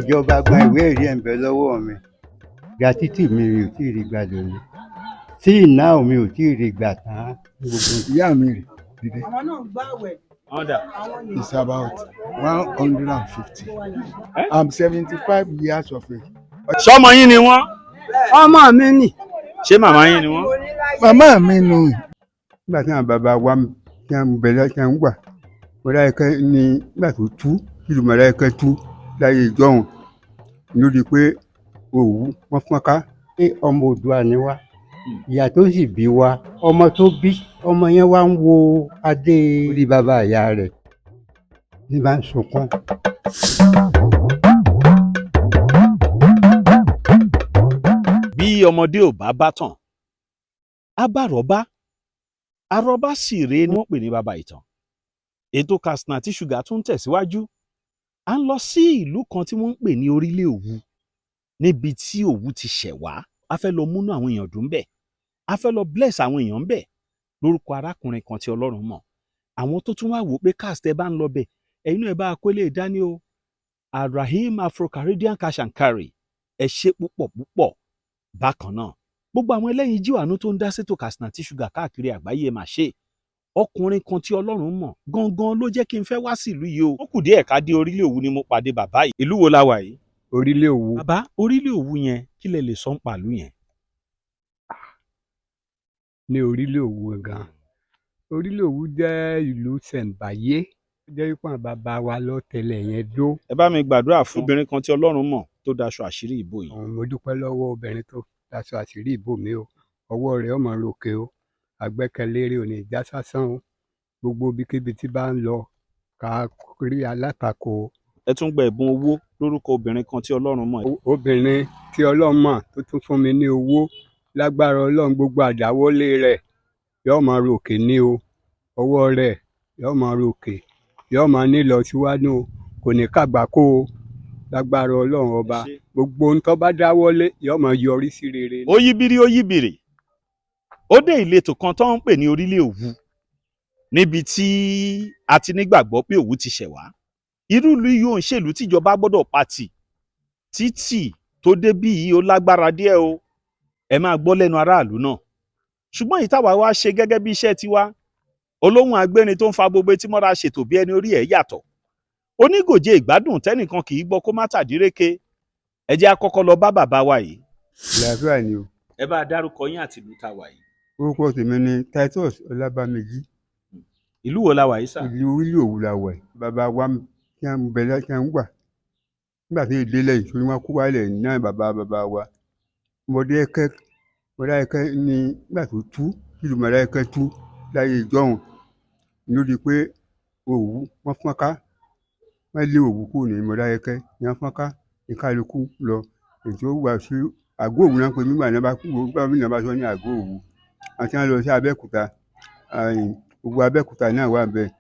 Ìjọba gba ìwé ẹ̀rí ẹ̀ ń bẹ lọ́wọ́ mi. Gratuity mi mi ò tí ì rí gbà lónìí tí ìnáwó mi ò tí ì rí gbà tán ní gbogbo. Ìyá mi rè dìde. Àwọn náà ń gbààwẹ̀. Wọ́n dà. It's about 150. I'm 75 years of age. Sọmọ yín ni wọ́n? Ọmọ mi nì. Ṣé màmá yín ni wọ́n? Màmá mi nù. Nígbà tí àwọn bàbá wa tí wọ́n ń bẹ tí wọ́n wà, Mọdákẹ́kẹ́ ní nígbà tó tú ìlú Mọdákẹ́kẹ́ tú láyé ìjọ́un lórí pé òwú wọ́n fọ́n ká pé ọmọ Oòduà ni wá. Ìyá tó sì bí wa, ọmọ tó bí ọmọ yẹn wá ń wo adé orí bàbá ìyá rẹ̀ ní bá ń sunkún. Bí ọmọdé ò bá bá tàn, á bá àrọ́bá. Àrọ́bá sì rèé ni wọ́n pè ní bàbá ìtàn. Ètò Katsina àti Ṣúgà tún ń tẹ̀síwájú. À ń lọ sí ìlú kan tí wọ́n ń pè ní Orílẹ̀ Òwu, níbi tí Òwu ti ṣẹ̀ wá. A fẹ́ lọ múnú àwọn èèyàn dùn bẹ̀, a fẹ́ lọ bless àwọn èèyàn bẹ̀ lórúkọ arákùnrin kan tí Ọlọ́run mọ̀. Àwọn tó tún wá wò ó pé cast ẹ bá ń lọ bẹ̀, ẹ̀yin náà ẹ bá a kó lè dání o. Arahim Afro-Caribbean Cash and Carry, ẹ ṣe púpọ̀ púpọ̀. Bákan náà, gbogbo àwọn ẹlẹ́yinjú àánú tó ń dá sétò Katsina àti Ṣúgà káàkiri àgbáyé, ẹ mà ṣe. Ọkùnrin kan tí Ọlọ́run mọ̀ gangan ló jẹ́ kí n fẹ́ wá sí ìlú yìí o. Ó kù díẹ̀ ká dé Orílẹ̀ Òwu ni mo pàdé bàbá yìí. Ìlú wo la wà yìí? Orílẹ̀ Òwu. Bàbá, Orílẹ̀ Òwu yẹn, kí lẹ lè sọ ń pàlú yẹn? Ní Orílẹ̀ Òwu gan, Orílẹ̀ Òwu jẹ́ ìlú ṣẹ̀ǹbáyé, ó jẹ́ wípé àwọn bàbá wa ló tẹlẹ̀ yẹn dó. Ẹ bá mi gbàdúrà fún obìnrin kan tí Ọlọ́run mọ̀ tó daṣọ àṣírí ìbò yìí. Àwọn mo dúpẹ́ lọ́wọ́ obìnrin tó daṣọ àṣírí ìbò mi o. Ọwọ́ rẹ̀ ọmọ ròkè o, àgbẹ́kẹ̀lé rẹ̀ ò ní já sásán o. Gbogbo ibikíbi tí bá ń lọ ká rí alátakò o. Ẹ tún gba ẹ̀bùn owó lórúkọ obìnrin kan tí Ọlọ́run mọ̀. Obìnrin tí Ọlọ́run mọ̀ tó tún fún mi ní owó, lágbára Ọlọ́run, gbogbo àdáwọ́lé rẹ̀ yóò máa ròkè ní o. Ọwọ́ rẹ̀ yóò máa ròkè, yóò máa nílọ síwájú o, kò ní kàgbákò o, lágbára Ọlọ́run ọba. Gbogbo ohun tó bá dáwọ́lé yóò máa yọrí sí rere. Ó yí bírí, ó yí bìrì, ó dé ìletò kan tó ń pè ní Orílẹ̀ Òwu, níbi tí a ti nígbàgbọ́ pé Òwu ti ṣẹ̀ wá. Irú ìlú yìí ò ń ṣèlú tíjọba gbọ́dọ̀ patì. Títì tó débí yìí, ó lágbára díẹ̀ o. Ẹ máa gbọ́ lẹ́nu aráàlú náà. Ṣùgbọ́n èyí táwa wá ṣe gẹ́gẹ́ bí iṣẹ́ tiwa, olóhùn agbérin tó ń fa gbogbo etí mọ́ra, ṣètò bí ẹni orí ẹ̀ yàtọ̀, onígòjé ìgbádùn tẹ́nìkan kì í gbọ́ kó má tàdíréke. Ẹ jẹ́ á kọ́kọ́ lọ bá bàbá wa yìí. Àlàáfíà ni o. Ẹ bá a dárúkọ yín àti ìlú tá a wà yìí. Orúkọ tèmi ni Titus Ọlábàmíjì. Ìlú wo la wà yìí sà? Ìlú Orílẹ̀ Òwu la wà yìí. Bàbá wa tí wọ́n ń bẹ tí wọ́n wà nígbà tí ìdílé yìí torí wọ́n kú wálẹ̀ náà, bàbá bàbá wa Mọdákẹ́kẹ́. Mọdákẹ́kẹ́ ní nígbà tó tú ìlú Mọdákẹ́kẹ́ tú láyé ìjọ́un lórí pé òwú wọ́n fọ́n ká, wọ́n lé òwú kúrò ní Mọdákẹ́kẹ́ ní wọ́n fọ́n ká ní kálukú lọ. Èyí tó wà sí àgọ́ Òwu náà pé nígbà náà bá kú, nígbà náà bá sọ ní àgọ́ Òwu àti wọn lọ sí Abẹ́òkúta. Gbogbo Abẹ́òkúta náà wà bẹ́ẹ̀.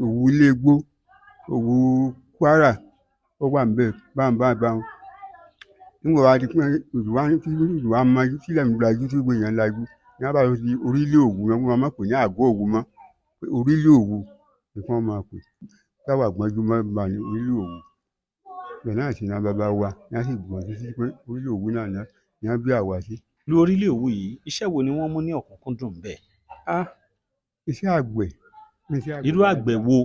Òwu Ilégbó, Òwu Kwara, ó wà níbẹ̀ báńbáń. Nígbà wá di pé ìlú wa tí ìlú wa mọ́ sílẹ̀ ń lajú tí gbogbo èèyàn lajú ní wọ́n bá lọ sí Orílẹ̀ Òwu, wọ́n máa pè ní àgọ́ Òwu mọ́. Orílẹ̀ Òwu ni kí wọ́n máa pè táwa gbọ́njú mọ́ bá ní Orílẹ̀ Òwu. Ibẹ̀ náà sì ni àwọn bàbá wa ní wọ́n sì gbọ́njú sí pé Orílẹ̀ Òwu náà ni wọ́n bí àwa sí. Ìlú Orílẹ̀ Òwu yìí, iṣẹ́ wo ni wọ́n mú ní ọ̀kúnkúndùn bẹ́ẹ̀? Ah, iṣẹ́ àgbẹ̀, iṣẹ́ àgbẹ̀. Irú àgbẹ̀ wo?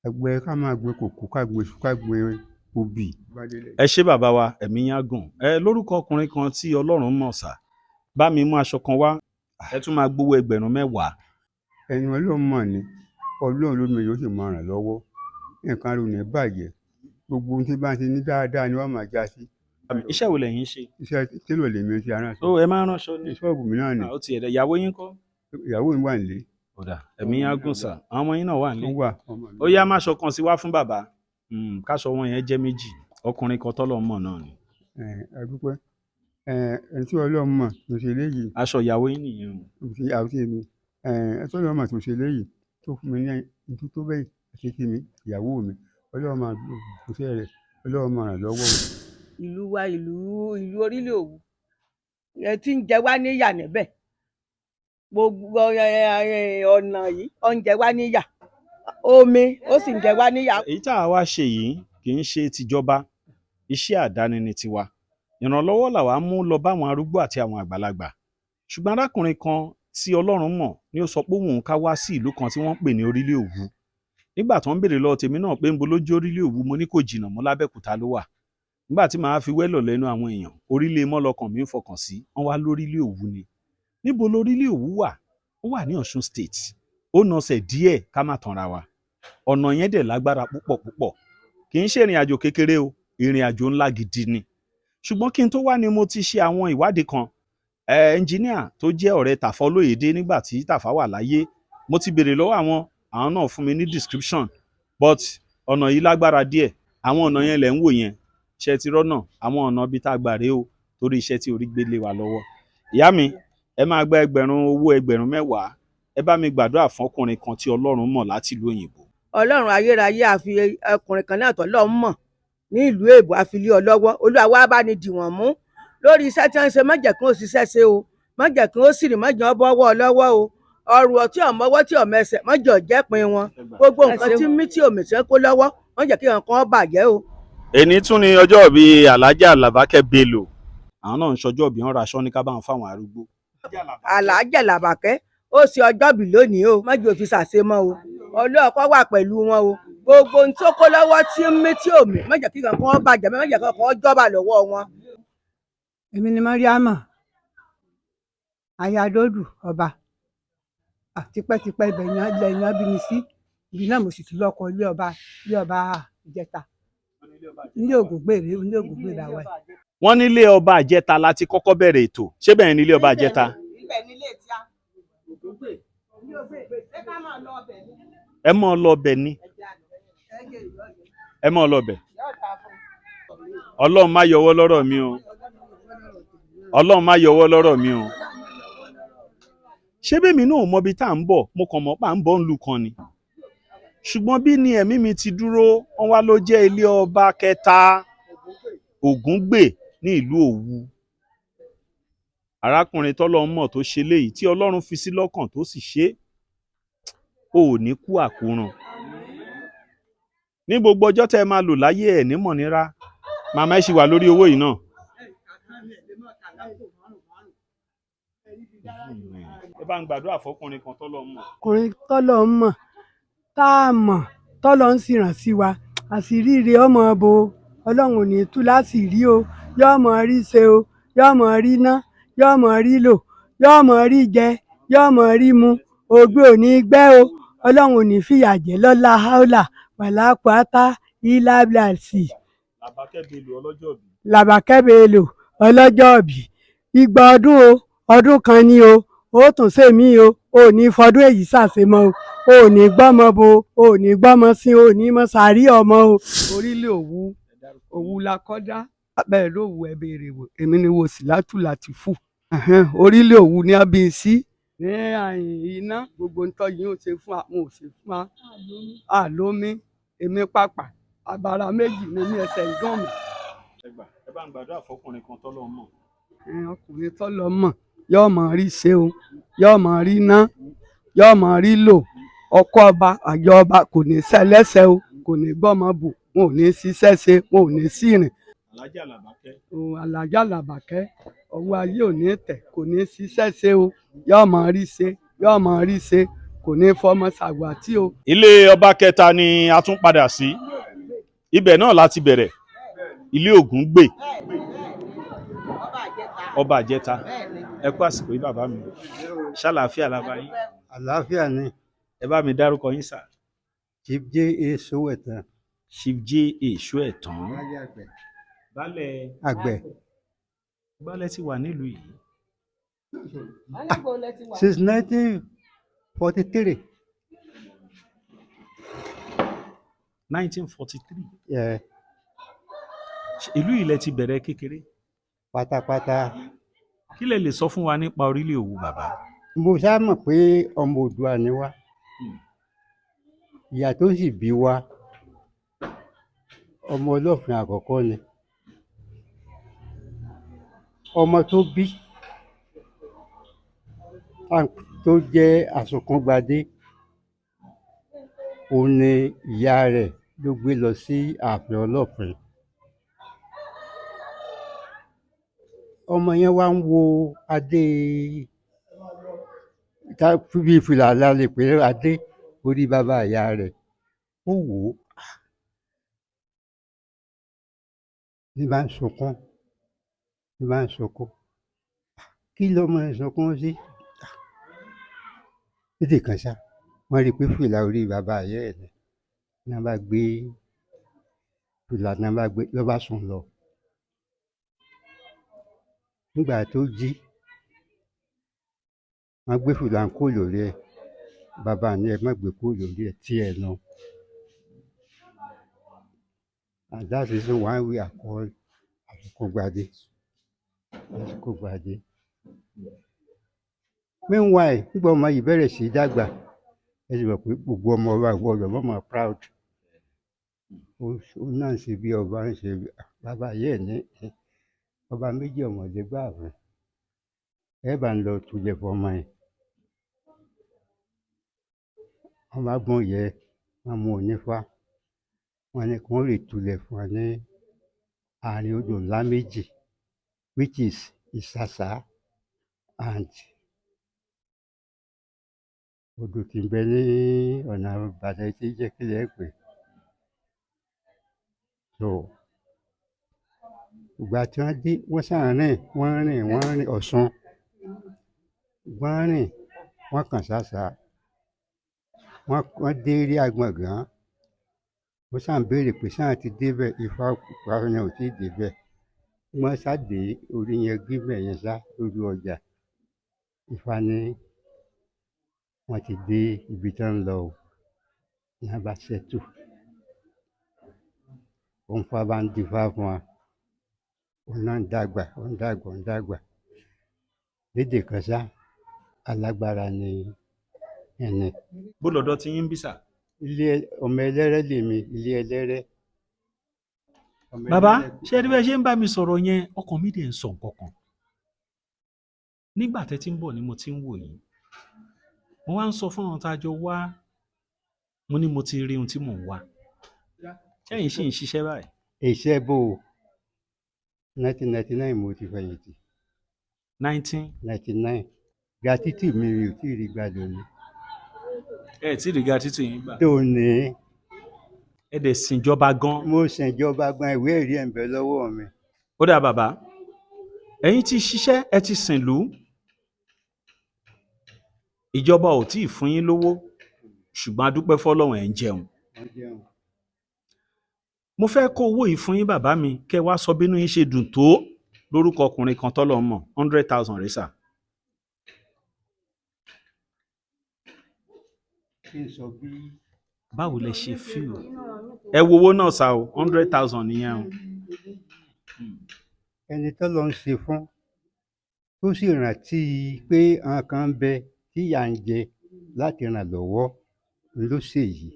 Àgbẹ̀ ká máa gbin kòkó, ká gbin iṣu, ká gbin obì. Ẹ ṣé bàbá wa, ẹ̀mí yín á gùn. Ẹ lórúkọ ọkùnrin kan tí Ọlọ́run mọ̀ sà, bá mi mú aṣọ kan wá, ẹ tún máa gbowó 10,000. Ẹni Ọlọ́run mọ̀ ni. Ọlọ́run ló mọ, yóò sì máa ràn lọ́wọ́. Nǹkan rẹ̀ ò ní bàjẹ́. Gbogbo ohun tí bá ń ṣe ní dáadáa ni wọ́n máa já sí. Iṣẹ́ wo lẹ̀yin ń ṣe? Iṣẹ́ télọ̀ lèmi ń ṣe, aránṣọ. Ó ẹ máa ń ránṣọ ní? Ṣọ́ọ̀bù mi náà ni. Ó ti ẹ̀dẹ̀. Ìyàwó yín kọ́? Ìyàwó mi wà nílé. Ó dà, ẹ̀mí yín á gùn sà. Àwọn ọmọ yín náà wà nílé? Ó wà, ọmọ mi. Ó yá, máṣọ kan sí wá fún bàbá. Káṣọ wọn yẹn jẹ́ méjì. Ọkùnrin kan tọ́lọ̀ mọ̀ náà ni. Ẹ ẹ dúpẹ́. Ẹ ẹni tí Ọlọ́run mọ̀ tó ṣe léyìí. Aṣọ ìyàwó yín nìyẹn o. Àti àti èmi, ẹ ẹni tí Ọlọ́run mọ̀ tó ṣe léyìí tó fún mi ní ẹni tó bẹ́ẹ̀ àti tèmi ìyàwó mi, Ọlọ́run máa iṣẹ́ rẹ̀, Ọlọ́run máa ràn lọ́wọ́ o. Ìlú wa, ìlú Orílẹ̀ Òwu ẹ ti ń jẹ wá níyà níbẹ̀. Gbogbo ọ̀nà yìí ó ń jẹ wá níyà, omi ó sì ń jẹ wá níyà. Èyí tá a wá ṣe yìí Kì í ṣe tìjọba, iṣẹ́ àdáni ni tiwa. Ìrànlọ́wọ́ làwa mú lọ báwọn arúgbó àti àwọn àgbàlagbà. Ṣùgbọ́n arákùnrin kan tí Ọlọ́run mọ̀ ni ó sọ pé òun ká wá sí ìlú kan tí wọ́n ń pè ní Orílẹ̀ Òwu. Nígbà tó ń béèrè lọ́wọ́ tèmi náà pé ńbo ló jẹ́ Orílẹ̀ Òwu, mo ní kò jìnnà mọ́, l'Ábẹ́òkúta ló wà. Nígbà tí màá fi wẹ́lọ̀ lẹ́nu àwọn èèyàn, Orílẹ̀ Mọ́lọkàn mi ń fọkàn sí, wọ́n wá lórílẹ̀ Òwu ni. Níbo lórílẹ̀ Òwu wà? Ó wà ní Ọ̀ṣun State. Ó nọsẹ̀ díẹ̀, ká má tanra wa. Ọ̀nà yẹn dẹ̀ lágbára púpọ̀ púpọ̀. Kì í ṣe ìrìn àjò kékeré o, ìrìn àjò ńlá gidi ni. Ṣùgbọ́n kí n tó wá ni mo ti ṣe àwọn ìwádìí kan. Ẹnjìníà tó jẹ́ ọ̀rẹ́ Tàfá Olóyèdé nígbà tí Tàfá wà láyé, mo ti béèrè lọ́wọ́ àwọn náà fún mi ní description, but ọ̀nà yìí lágbára díẹ̀. Àwọn ọ̀nà yẹn lẹ̀ ń wò yẹn, ṣe ti rọ́nà àwọn ọ̀nà bíi tá a gbà rèé o, torí iṣẹ́ tí orí gbé lé wa lọ́wọ́. Ìyá mi, ẹ máa gba ẹgbẹ̀rún owó 10,000. Ẹ bá mi gbàdúrà fún ọkùnrin kan tí Ọlọ́run mọ̀ láti ìlú òyìnbó. Ọlọ́run ayérayé, àfi ọkùnrin kan náà tọ́lọ́run mọ̀ ní ìlú èbó, àfilé ọlọ́wọ́. Olúwa wa bá ní dì wọ́n mú lórí iṣẹ́ tí wọ́n ń ṣe. Má jẹ́ kí wọ́n ṣiṣẹ́ ṣe o, má jẹ́ kí wọ́n sì rìn, má jẹ́ wọ́n bọ́wọ́ lọ́wọ́ o. Ọrùn ọtí ọmọwọ́ tí ọmọ ẹsẹ̀, má jẹ́ ọ̀jẹ́pin wọn. Gbogbo nǹkan tí mí tí òmì tí wọ́n kó lọ́wọ́, má jẹ́ kí nǹkan bàjẹ́ o. Èní tún ni ọjọ́ ìbí Alhaja Làbákẹ́ Bello. Àwọn náà ń ṣọjọ́ ìbí, wọn ra aṣọ ní ká bá wọn fáwọn arúgbó. Alhaja Làbákẹ́ ó ṣe ọjọ́bí lónìí o, má jẹ́ òfin ṣàṣemọ́ o. Ọlọ́ọ̀kọ́ wà pẹ̀lú wọn o. Gbogbo ohun tó kó lọ́wọ́ tí ń mí tí òmì, má jẹ́ kí nǹkan bàjẹ́, má jẹ́ kí nǹkan jọba lọ́wọ́ wọn. Èmi ni Mariama Ayadodu ọba. Tipẹ́tipẹ́ ibẹ̀ ni ilẹ̀ ni wọ́n bí mi sí. Ibi náà mo sì tún lọ́kọ ilé ọba Ìjẹta, ilé Ògùngbèrè, ilé Ògùngbèrè àwa yìí. Wọ́n nílé ọba Àjẹta láti kọ́kọ́ bẹ̀rẹ̀ ètò. Ṣé bẹ́ẹ̀ ni ilé ọba Àjẹta? Ẹ mọ́ ọ lọ bẹ̀ ni, ẹ mọ́ ọ lọ bẹ̀. Ọlọ́run má yọwọ́ lọ́rọ̀ mi o, Ọlọ́run má yọwọ́ lọ́rọ̀ mi o. Ṣé bẹ́ẹ̀ náà mọbi tá à ń bọ̀? Mo kàn mọ́ pa à ń bọ̀ ń lu kan ni, ṣùgbọ́n bí ni ẹ̀mí mi ti dúró, wọ́n wá ló jẹ́ ilé ọba kẹta Ògúngbè ní ìlú Òwu. Arákùnrin tọ́lọ́run mọ̀ tó ṣe léyìí tí Ọlọ́run fi sí lọ́kàn tó sì ṣe é, ò ní kú àkúràn ní gbogbo ọjọ́ tẹ́ ẹ máa lò láyé ẹ̀ ní mọ̀nira. Màmá, ẹ ṣì wà lórí owó yìí náà. Ẹ bá ń gbàdúrà fọkùnrin kan tọ́lọ́run mọ̀. Ọkùnrin tọ́lọ̀ ń mọ̀, tá a mọ̀, tọ́lọ̀ ń sì ràn sí wa, àṣírí rẹ̀ ọmọ bo. Ọlọ́run ò ní tú láti rí o. Yóò mọ rí ṣe o, yóò mọ rí ná, yóò mọ rí lò, yóò mọ rí jẹ, yóò mọ rí mu. Ògbé ò ní gbẹ́ o. Ọlọ́run ò ní fìyà jẹ lọ́la haúlà wàlá pátá ìlàbíàsì. Làbákẹ́ Bello ọlọ́jọ́ bí. Làbákẹ́ Bello ọlọ́jọ́bí, igba ọdún o, ọdún kan ni o. Ó tún sèmí o. Ò ní fọdún èyí ṣàṣemọ o. Ò ní gbọ́mọ bo, ò ní gbọ́mọ sí, ò ní mọ sàárì ọmọ o. Orílẹ̀ Òwu, Òwu la kọ́dá bẹ́ẹ̀ ló wù ẹ́ béèrè wò. Èmi ni wo Sílátù Látìfù. Orílẹ̀ Òwu ní abíyísí ní àyìn iná. Gbogbo ntọ́ yìí ó ṣe fún wa, wọn ò ṣe fún wa. Àlómi èmi pàpà abara méjì ní ní ẹsẹ̀ ń dùn mí. Ẹ bá ń gbàdúrà fọkùnrin kan tọ́lọ́run mọ̀. Ọkùnrin tọ́lọ́ mọ̀ yóò mọ̀ rí ṣe o, yóò mọ̀ rí ná, yóò mọ̀ rí lò. Ọkọ ọba àjọ ọba kò ní sẹ́lẹ́sẹ̀ o, kò ní gbọ́mọ bù, wọn ò ní ṣiṣẹ́ ṣe, wọn ò ní sí rìn. Alhaja Làbákẹ́. O Alhaja Làbákẹ́, ọwọ́ ayé ò ní tẹ̀, kò ní ṣiṣẹ́ ṣe o, yóò mọ̀ rí ṣe, yóò mọ̀ rí ṣe, kò ní fọmọ ṣàwátì o. Ilé ọba kẹta ni a tún padà sí. Ibẹ̀ náà láti bẹ̀rẹ̀, ilé Ògúngbè, ọba Àjẹta. Ẹ kú àsìkò yìí, bàbá mi. Ṣàlàáfíà làbá yín? Àlàáfíà ni. Ẹ bá mi dárúkọ yín sà. Chief J. A. Sowetan. Chief J. A. Sowetan, baálẹ̀. Àgbẹ̀. Baálẹ̀ ti wà nílùú yìí? Since 1943. 1943? Yeah. Ìlú ilẹ̀ ti bẹ̀rẹ̀ kékeré? Pátápátá. Kí lẹ lè sọ fún wa nípa Orílẹ̀ Òwu, bàbá? Mo ṣá mọ̀ pé ọmọ Oòduà ni wá. Ìyá tó sì bí wa, ọmọ Ọlọ́fin àkọ́kọ́ ni. Ọmọ tó bí tó jẹ́ Àsunkúngbadé, òun ni ìyá rẹ̀. Ló gbé lọ sí ààfin Ọlọ́fin. Ọmọ yẹn wá ń wo adé tá bí fìlà la lè pè é, adé orí bàbá ìyá rẹ̀. Ó wò ó ní bá ń sunkún, ní bá ń sunkún. Kí lọmọ ń sunkún sí? Lédè kan ṣá, wọ́n rí i pé fìlà orí bàbá ìyá ẹ̀ ni. Ní wọ́n bá gbé fìlà, ní wọ́n bá gbé ló bá sùn lọ. Nígbà tó jí, wọ́n gbé fìlà ń kúrò lórí ẹ̀. Bàbá ní, "Ẹ má gbé kúrò lórí ẹ̀, tí ẹ nu." And that is why we are called Asukungbade. Asukungbade. Meanwhile, nígbà ọmọ yìí bẹ̀rẹ̀ sí í dàgbà, ẹ sì mọ̀ pé gbogbo ọmọ ọba gbọ́dọ̀ mọ̀ mọ̀ proud. Ó náà ń ṣe bí ọba, ń ṣe bí bàbá yìí ẹ̀ ní ọba méjì ọ̀mọ̀lé gbà fún ẹ bá ń lọ tulẹ̀ fọmọ yẹn. Wọ́n bá gbọ́n yẹ, wọ́n mú onífá, wọ́n ní kí wọ́n lè tulẹ̀ fún wa ní àárín odò ńlá méjì, which is Ìsàsà and odò tí ń bẹ ní ọ̀nà Ìbàdàn tí jẹ́ kílẹ̀ pé. So ìgbà tí wọ́n dé, wọ́n sáà rìn, wọ́n rìn, wọ́n rìn Ọ̀ṣun, wọ́n rìn, wọ́n kàn ṣàṣà, wọ́n dé rí Àgbọ̀ngán. Wọ́n sáà ń béèrè pé sáà ti débẹ̀. Ifá yẹn ò tí ì débẹ̀. Wọ́n sá dé orí yẹn gíbẹ̀ yẹn sá lójú ọjà. Ifá ní wọ́n ti dé ibi tí wọ́n ń lọ o. Ní wọ́n bá ṣẹ́tù, òun fá bá ń dífá fún wa. Òun náà ń dàgbà, ó ń dàgbà, ó ń dàgbà. Lédè kan ṣá, alágbára ni ẹni. Bó lọ́dọ̀ tí yín ń bí sà? Ilé ọmọ ẹlẹ́rẹ́ lèmi, ilé ẹlẹ́rẹ́. Ọmọ Bàbá, ẹlẹ́rẹ́. ṣé ẹni bẹ́ẹ̀ ṣe ń bá mi sọ̀rọ̀ yẹn, ọkàn mi dẹ̀ ń sọ nǹkan kan. Nígbà tẹ́ ti ń bọ̀ ni mo ti ń wò yín. Mo wá ń sọ fún àwọn tá a jọ wá, mo ní mo ti rí ohun tí mò ń wá. Ṣẹ́yìn sì ń ṣiṣẹ́ báyìí? Iṣẹ́ bò ó, 1999 mo ti fẹ̀yìntì. 19 99. Gratuity mi, mi ò tí ì rí gbà lónìí. Ẹ tí ì rí gratuity yín gbà? Dòní. Ẹ dẹ̀ sìnjọba gan. Mo ṣèjọba gan, ìwé ẹ̀rí ẹ̀ ń bẹ lọ́wọ́ mi. Ó dà bàbá, ẹ̀yin ti ṣiṣẹ́, ẹ ti sìnlú, ìjọba ò tí ì fún yín lówó, ṣùgbọ́n a dúpẹ́ fọ́lọ́run, ẹ̀ ń jẹun. Wọ́n jẹun. Mo fẹ́ kó owó yìí fún yín, bàbá mi, kẹ́ ẹ wá sọ bínú yín ṣe dùn tó lórúkọ ọkùnrin kan tọ́lọ́ mọ̀. 100,000 rẹ̀ sà. Kí n sọ bí Báwo lẹ ṣe fíl? Ẹ wo owó náà sá o, 100,000 nìyẹn o. Ẹni tó lọ ń ṣe fún, tó sì rántí pé àwọn kan ń bẹ tí ìyà ń jẹ láti ràn lọ́wọ́ ló ṣe yìí.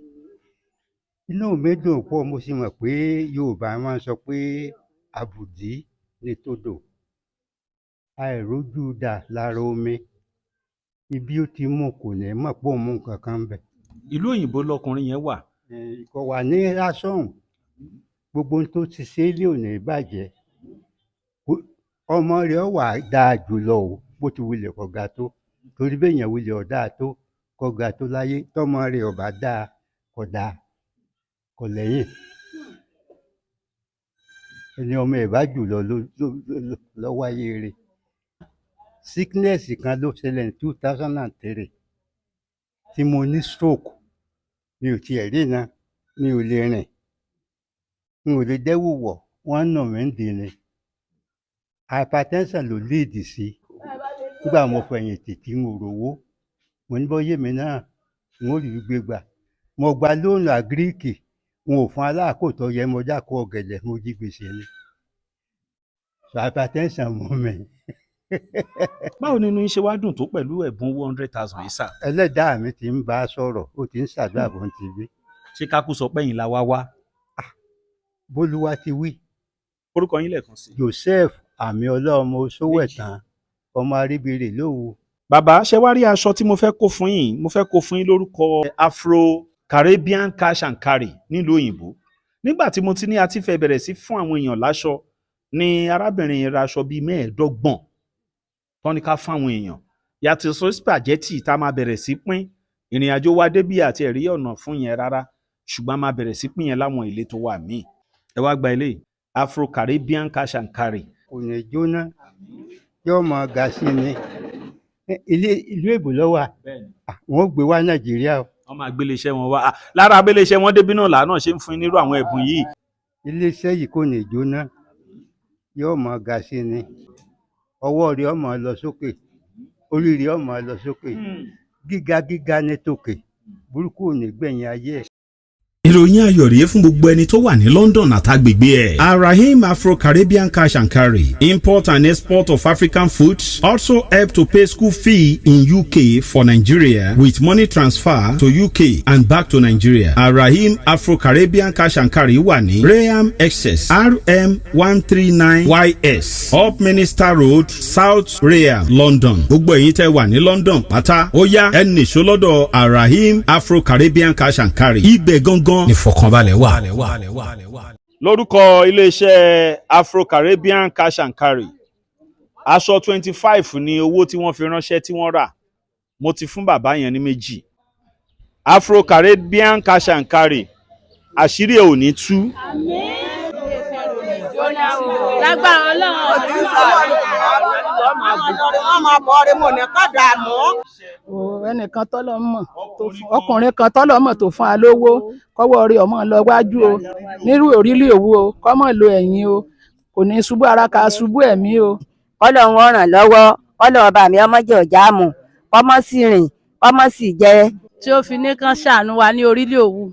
Inú mi dùn pọ̀. Mo sì mọ̀ pé Yorùbá máa ń sọ pé àbùdí ni todò, àìrójú dà lára omi, ibi ó ti mú kò ní mọ̀ pé òun mú nǹkan kan bẹ̀. Ìlú òyìnbó lọkùnrin yẹn wà. Kò wà ní lásán, gbogbo ohun tó ti ṣe é lé ò ní bàjẹ́. Ọmọ rẹ̀ ó wà dáa jùlọ o, bó ti wulẹ̀ kó ga tó, torí béèyàn wulẹ̀ ọ̀ dáa tó, kó ga tó láyé, tọ́mọ rẹ̀ ò bá dáa, kò dáa, kò lẹ́yìn. Ẹni ọmọ ẹ̀ bá jùlọ ló wáyé rẹ̀. Sickness kan ló ṣẹlẹ̀ ní 2003 tí mo ní stroke. Mi ò tiẹ̀ ríran, mi ò lè rìn, n ò lè dẹ́wù wọ̀, wọ́n nà mí ń dì ní. Hypertension ló lead sí. Nígbà mo fẹ̀yìntì tí n ò rówó, mo ní bóyá èmi náà n ó rí gbé gbà. Mo gba loan agric, n ò fún aláàkó tó yẹ, mo dáko ọ̀gẹ̀dẹ̀, mo jí gbèsè ni. So hypertension mú mi. Báwo nínú yín ṣe wá dùn tó pẹ̀lú ẹ̀bùn owó 100,000 yìí sà? Ẹlẹ́dàá mi ti ń bá a sọ̀rọ̀, ó ti ń ṣàdúrà bó ń ti wí. Ṣé kákú sọ pé ẹ̀yin la wá wá? Bólúwa ti wí. Orúkọ yín lẹ́ẹ̀kan sí. Joseph Àmì Ọlọ́mọ Sówẹ̀tàn, ọmọ Aríbirè lówu. Bàbá, ṣe wá rí aṣọ tí mo fẹ́ kó fún yín, mo fẹ́ kó fún yín lórúkọ Afro Caribbean Cash and Carry nílùú òyìnbó. Nígbà tí mo ti ní a ti fẹ́ bẹ̀rẹ̀ sí fún àwọn èèyàn láṣọ, ni arábìnrin yẹn ra aṣọ bíi 25 tán ní ká fáwọn èèyàn, yàtọ̀ sí spaghetti tá a máa bẹ̀rẹ̀ sí pín. Ìrìn àjò wa débí àti ẹ̀rí ọ̀nà fún yẹn rárá, ṣùgbọ́n a máa bẹ̀rẹ̀ sí pín yẹn láwọn ìletò wa míì. Ẹ wá gba ilé Afro Caribbean Cash and Carry. Kò ní jóná, yóò máa ga sí ni. Ilé ìlú èbó ló wà, wọn ò gbé wá Nàìjíríà o. Wọ́n máa gbélé iṣẹ́ wọn wá. Ah, lára abẹ́lé iṣẹ́ wọn débí náà làánà ṣe ń fún nírú àwọn ẹ̀bùn yìí. Iléeṣẹ́ yìí kò ní jóná, yóò máa ga sí ni. Ọwọ́ rẹ̀ ó máa lọ sókè, orí rẹ̀ ó máa lọ sókè, gíga gíga ní tòkè, burúkú ò ní gbẹ̀yìn ayé ẹ̀. Ìròyìn ayọ̀ rèé fún gbogbo ẹni tó wà ní London àtàgbègbè ẹ̀. Arahim Afro-Caribbean Cash and Carry, import and export of African foods, also help to pay school fee in UK for Nigeria with money transfer to UK and back to Nigeria. Arahim Afro-Caribbean Cash and Carry wà ní Rainham, Essex, RM 139 YS, Upminster Road, South Rainham, London. Gbogbo ẹ̀yin tẹ́ wà ní London pátá, ó yá, ẹ nìṣó lọ́dọ̀ Arahim Afro-Caribbean Cash and Carry. Ibẹ̀ gangan nífọ̀kànbalẹ̀ wà. Lórúkọ iléeṣẹ́ Afro-Caribbean Cash and Carry, aṣọ 25 ní owó tí wọ́n fi ránṣẹ́ tí wọ́n rà. Mo ti fún bàbá yẹn ní méjì. Afro-Caribbean Cash and Carry, àṣírí ẹ̀ ò ní tú. Lágbára Ọlọ́run. Ẹnìkan tọ́lọ́ mọ̀ tó fún ọkùnrin kan tọ́lọ́ mọ̀ tó fún wa lówó, kọ́wọ́ rí ọmọ lọ wájú o, nírú òrílẹ̀ òwú o, kọ́mọ̀ lo ẹ̀yìn o, kò ní ṣubú ara ká ṣubú ẹ̀mí o. Kọ́lọ́run ó ràn lọ́wọ́, kọ́lọ́run ọba mi ọmọ jẹ́ ọ̀já mù, kọ́mọ sì rìn, kọ́mọ sì jẹ. Tí ó fi ní kán ṣàánú wa ní orílẹ̀ Òwu,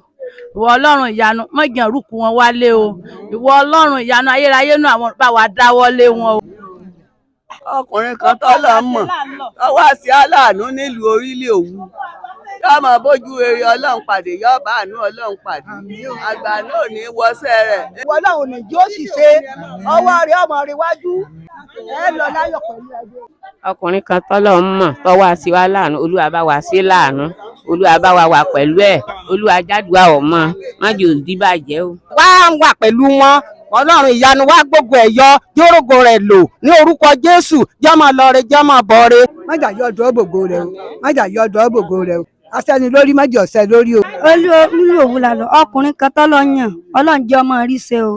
ìwọ Ọlọ́run ìyanu, mọ̀jẹ̀ rúkú wọn wálé o. Ìwọ Ọlọ́run ìyanu ayérayé nù, àwọn bá wa dáwọ́ lé wọn o. Ọkùnrin kan tọ́lọ̀ mọ̀ tó wá sí aláàánú nílùú orílẹ̀ Òwu, yóò máa bójú rere Ọlọ́run pàdé, yóò bá àánú Ọlọ́run pàdé, àgbà náà ò ní wọṣẹ́ rẹ̀. Ìwọ Ọlọ́run ní jí ó sì ṣe ọwọ́ rẹ̀, ọmọ rẹ̀ wájú ẹ lọ láyọ̀ pẹ̀lú ẹgbẹ́. Ọkùnrin kan tọ́lọ̀ ń mọ̀ tó wá sí wa láàánú, Olúwa bá wa sí láàánú, Olúwa bá wa wà pẹ̀lú ẹ̀, Olúwa jádùá ọmọ májò dìbàjẹ́ o. Wá wà pẹ̀lú wọn, Ọlọ́run ìyanu, wá gbogbo ẹ̀ yọ jórógo rẹ̀ lò ní orúkọ Jésù, jọ́mọ lọ́re, jọ́mọ bọ́re. Májà yọ ọdọ gbogbo rẹ o, májà yọ ọdọ gbogbo rẹ o, asẹ́ni lórí, májà ọ̀sẹ̀ lórí o. Olú Òwu la lọ. Ọkùnrin kan tọ́lọ́ yàn, Ọlọ́run jẹ́ ọmọ rí ṣe o,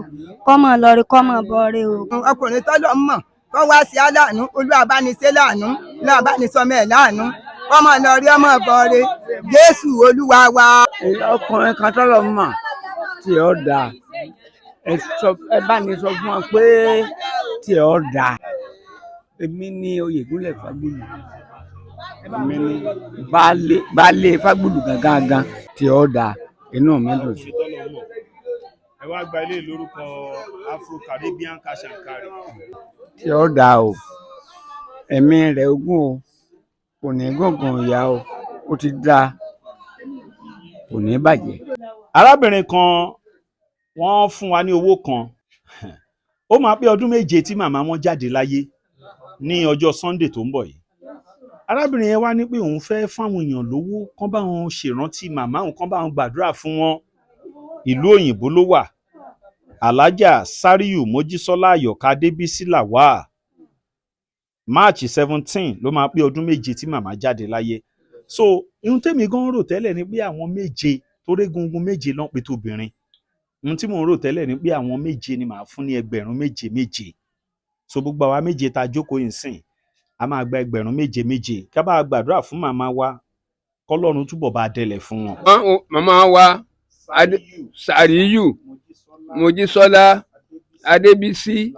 kọ́mọ lọ́re, kọ́mọ bọ́re o. Ọkùnrin tọ́lọ́ mọ̀ kọ́ wá sí aláàánú, Olúwa bá ní ṣe láàánú, Olúwa bá ní sọmọ ẹ̀ láàánú, kọ́mọ lọ rí, ọmọ bọ̀re, Jésù Olúwa wa. Ọkùnrin kan tọ́lọ̀ mọ̀ tí ó dáa, ẹ bá ní sọ fún wa pé tí ó dáa. Èmi ní Oyègúnlẹ̀ Fágbùlù, èmi ní baálé, baálé Fágbùlù gangan. Tí ó dáa, inú mi dùn sí. Ẹ wá gba ilé lórúkọ Afro Caribbean Cash and Carry. Tí ó dáa o, ẹ̀mí rẹ̀ ogún o, kò ní gángan ìyá o, ó ti dáa, kò ní bàjẹ́. Arábìnrin kan, wọ́n fún wa ní owó kan. Ó máa pé ọdún 7 tí màmá wọn jáde láyé ní ọjọ́ Sunday tó ń bọ̀ yìí. Arábìnrin yẹn wá ní pé òun fẹ́ fáwọn èèyàn lówó kán bá wọn ṣèrántí màmá òun, kán bá wọn gbàdúrà fún wọn. Ìlú òyìnbó ló wà. Alájà Sàríù Mojísọ́lá Àyọ̀ká Débísí Lawal, March 17 ló máa pé ọdún 7 tí màmá jáde láyé. So ihun tèmi gan rò tẹ́lẹ̀ ni pé àwọn méje, torí egungun méje ló ń pe tóbìnrin. Ohun tí mò ń rò tẹ́lẹ̀ ni pé àwọn méje ni màá fún ní ẹgbẹ̀rún méje méje. So gbogbo àwa méje tá a jókòó yìí sìn, a máa gba ẹgbẹ̀rún méje méje, ká bá a gbàdúrà fún màmá wa, kọ́lọ́run túbọ̀ bá a dẹlẹ̀ fún wọn. Màmá wa Sàríyù Mojísọ́lá Adébísí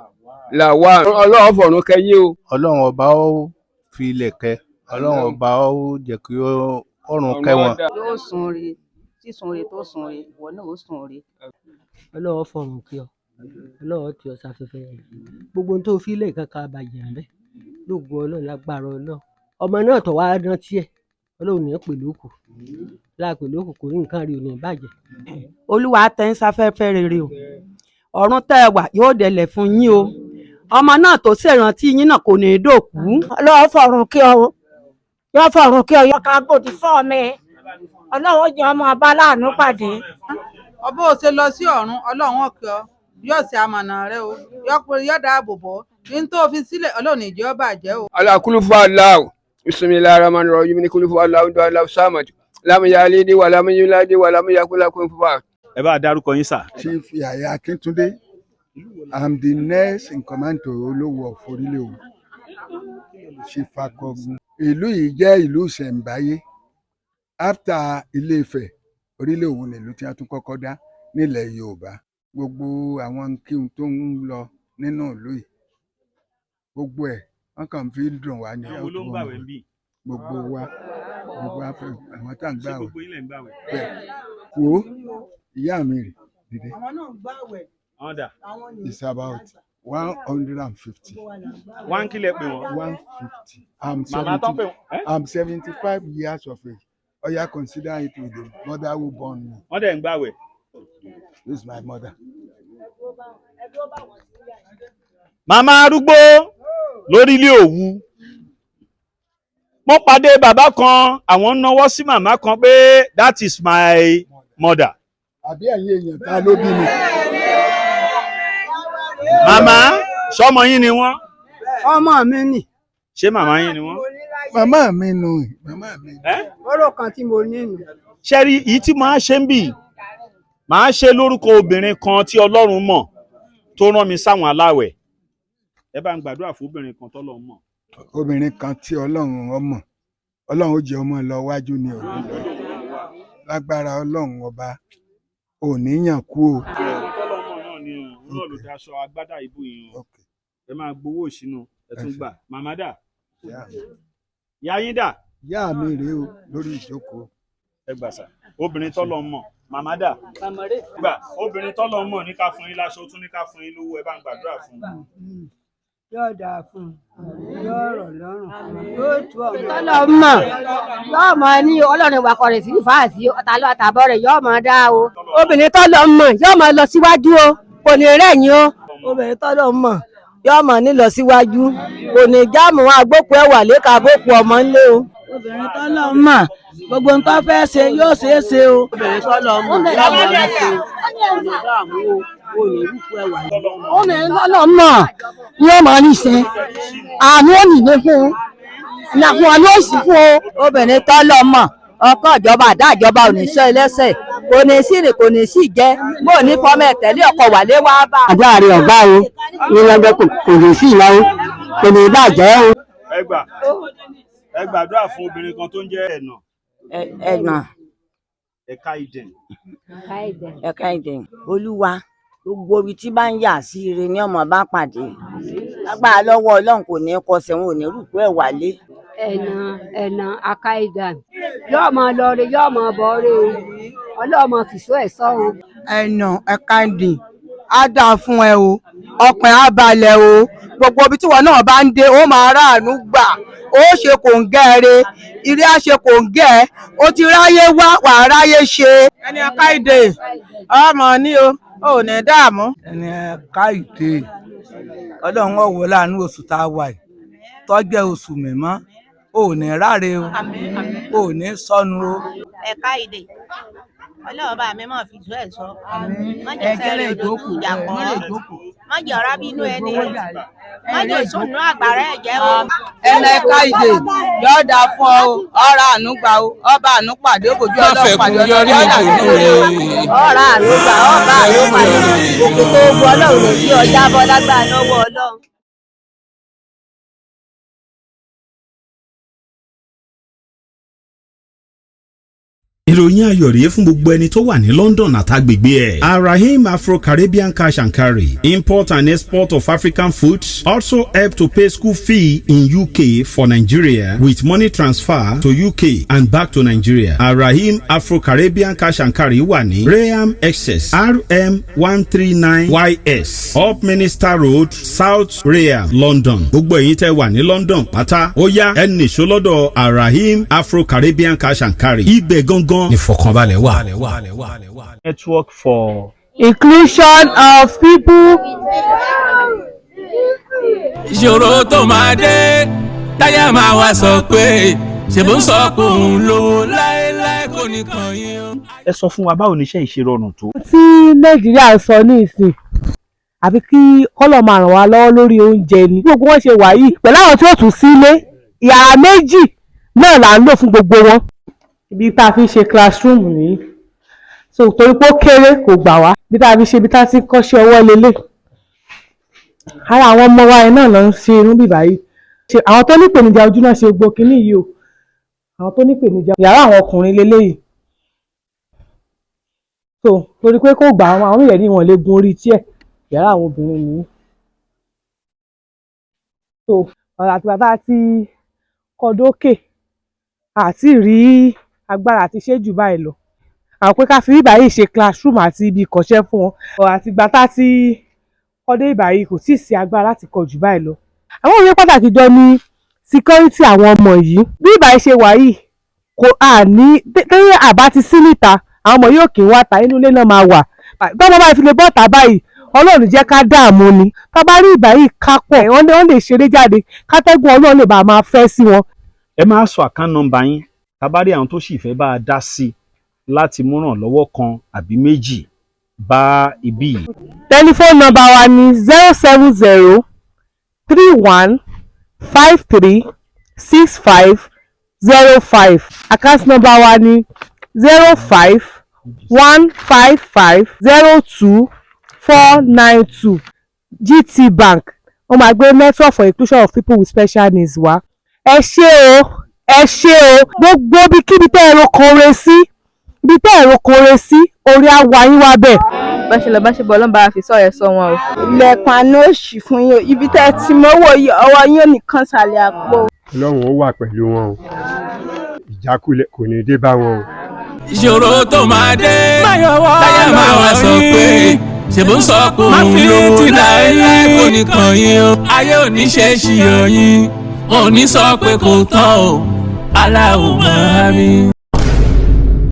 Lawal, Ọlọ́run fọ̀run kẹ́yìn o. Ọlọ́run ọba ó fi ilẹ̀ kẹ́, Ọlọ́run ọba ó jẹ́ kí ọ̀run kẹ́ wọn. Yóò sun re, sísun re tó sun re, ìwọ náà ó sun re. Ọlọ́wọ́ fọ̀run kí ọ, Ọlọ́wọ́ tí ọ sáfẹ́fẹ́ rẹ̀, gbogbo ohun tó fi lè kankan àbàjẹ́ ń bẹ́ lóògùn Ọlọ́run, lágbára Ọlọ́run. Ọmọ náà tó wàá rántí ẹ̀, Ọlọ́run ní pè lóko láàpè lóko, kò ní nǹkan rí, ò ní bàjẹ́. Olúwa tẹ́ ń sáfẹ́fẹ́ rere o, ọ̀run tẹ́ ẹ wà yóò dẹlẹ̀ fún yín o, ọmọ náà tó ṣèrántí yín náà kò ní í dòkú. Ọlọ́wọ́ fọ̀run kí ọ, yóò fọ̀run kí ọ, yọ ká gbòdì fọ́ mi. Ọlọ́run ó jẹ́ ọmọ ọba láàánú pàdé. Ọbọ̀ ò ṣe lọ sí ọ̀run, Ọlọ́run ọ̀kẹ́ ọ, yóò ṣe amọ̀nà rẹ o, yóò dáàbò bò ó ní tó fi sílẹ̀, Ọlọ́run ìjẹ́ ó bàjẹ́ o. Ala kulufu Allahu bisimilahi rahman rahim ni kulufu Allahu do Allahu samad lam yalidi wa lam yuladi wa lam yakul lahu kufuwan. Ẹ bá a dárúkọ yín sà. Chief Yaya Akintunde, I'm the next in command to Olówú of Orílẹ̀ Òwú, Chief Akọgun. Ìlú yìí jẹ́ ìlú ìṣẹ̀ǹbáyé. After Ilé-Ifẹ̀, Orílẹ̀ Òwú nílùú tí a tún kọ́kọ́ dá nílẹ̀ Yorùbá. Gbogbo àwọn kíhun tó ń lọ nínú ìlú yìí, gbogbo ẹ̀ wọ́n kàn fi ń dùn wá ní. Àwọn wo ló ń gbàwẹ̀ ń bì? Gbogbo wa, gbogbo wa fẹ́ àwọn tá à ń Ṣé gbàwẹ̀. gbogbo yín lẹ̀ ń gbàwẹ̀? Bẹ́ẹ̀ wo ìyá mi rè dìde. Àwọn náà ń gbàwẹ̀. Àwọn dà? It's about 150. Wá ń kílẹ̀ pé wọ́n. 150. I'm Màmá tán pé 70. wọ́n. I'm 75 years of age. Oya, consider it with the mother who born me. Wọ́n dẹ̀ ń gbàwẹ̀. This is my mother. Màmá arúgbó lórílẹ̀ Òwu. Mo pàdé bàbá kan, àwọn ń nawọ́ sí màmá kan pé that is my mother. Àbí ẹ̀yin èèyàn, ta ló bí mi? Màmá, sọmọ yín ni wọ́n. Ọmọ mi nì. Ṣé màmá yín ni wọ́n? Màmá mi nù. Màmá mi. Ọ̀rọ̀ kan tí mo ní nù. Ṣé rí èyí tí màá ṣe ń bì? Màá ṣe lórúkọ obìnrin kan tí Ọlọ́run mọ̀ tó rán mi sáwọn aláwẹ̀. Ẹ bá ń gbàdúrà fún obìnrin kan tọ́lọ́run mọ̀. Obìnrin kan tí Ọlọ́run ọmọ. Ọlọ́run ó jẹ́ ọmọ lọ wájú ni òní lọ. Lágbára Ọlọ́run ọba, òní yàn kú o. Tọ́lọ́run mọ̀ náà ni òun náà ló daṣọ agbádá ìbò yìí o. Ẹ máa gbowó ìṣínú, ẹ tún gbà. Màmá dà? Ìyá yín dà? Ìyá mi rèé o lórí ìjókòó. Ẹ gbà sà. Obìnrin tọ́lọ́run mọ̀. Màmá dà? Gbà. Obìnrin tọ́lọ́run mọ̀ ní ká fún yín láṣọ, ó tún ní ká fún yín lówó, ẹ bá ń gbàdúrà fún un. Yóò dáa fún un, yóò rọ̀ lọ́rùn, yóò tú ọmọ. Tọ́lọ́ mọ̀ yóò mọ ní Ọlọ́run ìwàkọ̀ rẹ̀ sí fàásì ọ̀tàlọ́ àtàbọ̀ rẹ̀ yóò mọ dá o. Obìnrin tọ́lọ́ mọ̀ yóò mọ lọ síwájú o, kò ní rẹ̀yìn o. Obìnrin tọ́lọ̀ mọ̀ yóò mọ̀ nílọ síwájú, kò ní jáàmù agbókù ẹwà lẹ́ka àbókù ọmọ ńlé o. Obìnrin tọ́lọ̀ mọ̀, gbogbo nǹkan fẹ́ ṣe yóò ṣeé ṣe o. Obìnrin tọ́lọ̀ mọ̀ yóò mọ̀ ní ṣe Obìnrin tọ́lọ̀ mọ̀ yóò máa ní ṣe àánú òní fún un, ìlàkùn àánú òsì fún o. Obìnrin tọ́lọ̀ mọ̀, ọkọ ìjọba àdá ìjọba ò ní sọ ẹlẹ́sẹ̀, kò ní sí rìn, kò ní sí jẹ́ bó ní fọmọ ẹ̀ tẹ̀lé ọkọ wàlé wá bá. Àdúrà rẹ̀ ọ̀gbá o, ìrìnàjò kò ní sí ìlà o, kò ní bàjẹ́ o. Ẹ gbà. Ẹ gbàdúrà fún obìnrin kan tó ń jẹ́ Ẹ̀nà. Ẹ̀nà. Ẹ̀ka Ìdẹ̀n. Ẹ̀ka Ìdẹ̀n. Olúwa, gbogbo ibi tí bá ń yà sí ire ni ọmọ bá pàdé, lágbára lọ́wọ́ Ọlọ́run, kò ní í kọsẹ̀, wọn ò ní rúkú ẹ̀ wálé. Ẹ̀nà ẹ̀nà akáìdá yóò máa lọ re, yóò máa bọ̀ re o, Ọlọ́run máa fìṣó ẹ̀ sọ́ o. Ẹ̀nà ẹ̀ka ìdìn á dáa fún ẹ o, ọkàn á balẹ̀ o, gbogbo ibi tí wọn náà bá ń dé ó máa ráàánú gbà, ó ṣe kòǹgẹ́ re, ire á ṣe kòǹgẹ́ ẹ, ó ti ráyé wá, wàá ráyé ṣe. Ẹni ẹ̀ka ìdè ọmọ ní o, ò ní dààmú. Ẹni ẹ̀ka ìdè, Ọlọ́run ọ̀wọ́ láàánú oṣù tá a wà yìí tọ́jẹ́ oṣù mímọ́, ò ní ráre o, ò ní sọnù o. Ẹ̀ka ìdè, Ọlọ́run bá mi mọ̀ fi jù ẹ̀ sọ, má jẹ́ sẹ́rẹ̀ dojú ìjà kọ́, má jẹ́ ọ̀rá bínú ẹni, má jẹ́ ìsúnú àgbàrá ẹ̀jẹ̀ o. Ẹnà ẹ̀ka ìdè yóò dáa fún ọ o, ọ̀rá àánú gbà o, ọba àánú pàdé, òbòjú Ọlọ́run pàdé, yọrí Ọlọ́run ìdùnnú rẹ̀. Ọ̀rá àánú gbà, ọba àánú pàdé, òkè tó gbọ́ Ọlọ́run lè gbé ọjà bọ́ lágbára lọ́wọ́ Ọlọ́run. Ìròyìn ayọ̀ rèé fún gbogbo ẹni tó wà ní London àtàgbègbè ẹ̀. Arahim Afro-Caribbean Cash and Carry, import and export of African foods, also help to pay school fee in UK for Nigeria with money transfer to UK and back to Nigeria. Arahim Afro-Caribbean Cash and Carry wà ní Rainham, Essex, RM 139 YS, Upminster Road, South Rainham, London. Gbogbo ẹ̀yin tẹ́ wà ní London pátá, ó yá, ẹ nìṣó lọ́dọ̀ Arahim Afro-Caribbean Cash and Carry. Ibẹ̀ gangan nífọ̀kànbalẹ̀ wà. Network for Inclusion of people. Ìṣòro tó máa dé táyà máa wá sọ pé ṣèbó ń sọ pé òun lówó láéláé. kò ní kàn yín o. Ẹ sọ fún wa, báwo ni iṣẹ́ yìí ṣe rọrùn tó? Tí Nàìjíríà ń sọ ní ìsìn, àbí kí kọ́lọ̀ máa ràn wá lọ́wọ́ lórí oúnjẹ ni. Bí gbogbo wọn ṣe wà yìí, pẹ̀lú àwọn tí ó tún sílé, yàrá méjì náà là ń lò fún gbogbo wọn. Ibi tá a fi ń ṣe classroom nìyí, so torí pé ó kéré, kò gbà wá. Ibi tá a fi ṣe, ibi tá a ti ń kọ́ṣẹ́ ọwọ́ lélẹ̀, ara àwọn ọmọ wa yẹn náà ló ń ṣe irun bíbá yìí. Ṣe àwọn tó ní ìpèníjà ojú náà ṣe gbogbo kinní yìí o, àwọn tó ní ìpèníjà. Yàrá àwọn ọkùnrin leléyìí. So torí pé kò gbà àwọn, àwọn mìíràn ní wọn lè gun orí chair. Yàrá àwọn obìnrin nìyí. So àtìgbà tá a ti kọ́ dókè, àti rí agbára àti ṣe jù báyìí lọ, àwọn pé ká fi bíbá yìí ṣe classroom àti ibi ìkọ́ṣẹ́ fún wọn. Àtìgbà tá a ti kọ́ dé ibà yìí, kò tíì sí agbára láti kọ́ jù báyìí lọ. Àwọn òwe pàtàkì jọ ní security àwọn ọmọ yìí. Bí ibà yìí ṣe wà yìí, kò àní tẹ́lẹ̀ àbá ti sí níta, àwọn ọmọ yóò kì í wá ta, inú ilé náà máa wà. Tọ́mọ báyìí fi lè bọ́ta báyìí, Ọlọ́run jẹ́ ká dààmú ni. Tá bá rí ìbá yìí ká pọ̀, wọ́n lè ṣeré jáde, kátẹ́gùn Ọlọ́run lè bá a máa fẹ́ sí wọn. Ẹ máa sọ account number yín, tá bá rí àwọn tó sì fẹ́ bá a dá sí i láti mú ràn lọ́wọ́ kan àbí méjì bá ibí yìí. Tẹlifóònù nọ́mbà wa ní 07031536505. Account number wa ní 0515502492, GT Bank. Wọ́n máa gbé Network for Inclusion of People with Special Needs wá. Ẹ ṣé o, ẹ ṣé o. Gbogbo ibikíbi tẹ́ ẹ ro kan re sí, ibi tẹ́ ẹ ro kan re sí, orí á wá yín wá bẹ́ẹ̀. Bá ṣe lọ, bá ṣe bọ̀, Ọlọ́run bá wa fi sọ̀rọ̀ ẹ̀ sọ wọn o. Ilẹ̀kùn àná ò ṣí fún yín o. Ibi tẹ́ ẹ ti mọ́wọ́ yìí, ọwọ́ yín ò ní kàn sàlẹ̀ àpò. Ọlọ́run ó wà pẹ̀lú wọn o, ìjákulẹ̀ kò ní dé bá wọn o. Ìṣòro tó máa dé táyà máa wá sọ pé ṣèbó ń sọ pé òun ló ti láéláé kò ní kàn yín o. Ayé ò ní ṣe é ṣì yọ yín, wọn ò ní sọ pé kò tán o. Aláwo máa mi.